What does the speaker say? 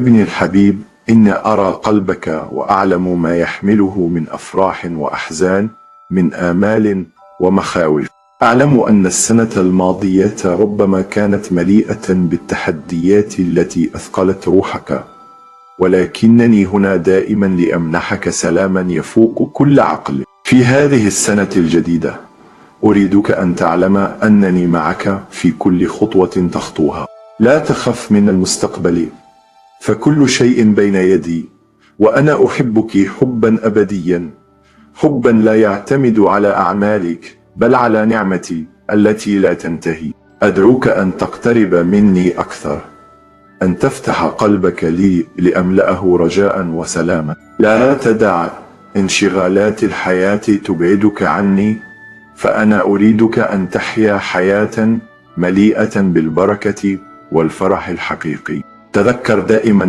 ابني الحبيب، إني أرى قلبك وأعلم ما يحمله من أفراح وأحزان، من آمال ومخاوف. أعلم أن السنة الماضية ربما كانت مليئة بالتحديات التي أثقلت روحك، ولكنني هنا دائما لأمنحك سلاما يفوق كل عقل. في هذه السنة الجديدة أريدك أن تعلم أنني معك في كل خطوة تخطوها. لا تخف من المستقبل، فكل شيء بين يدي، وأنا أحبك حبا أبديا، حبا لا يعتمد على أعمالك بل على نعمتي التي لا تنتهي. أدعوك أن تقترب مني أكثر، أن تفتح قلبك لي لأملأه رجاء وسلاما. لا تدع انشغالات الحياة تبعدك عني، فأنا أريدك أن تحيا حياة مليئة بالبركة والفرح الحقيقي. تذكر دائما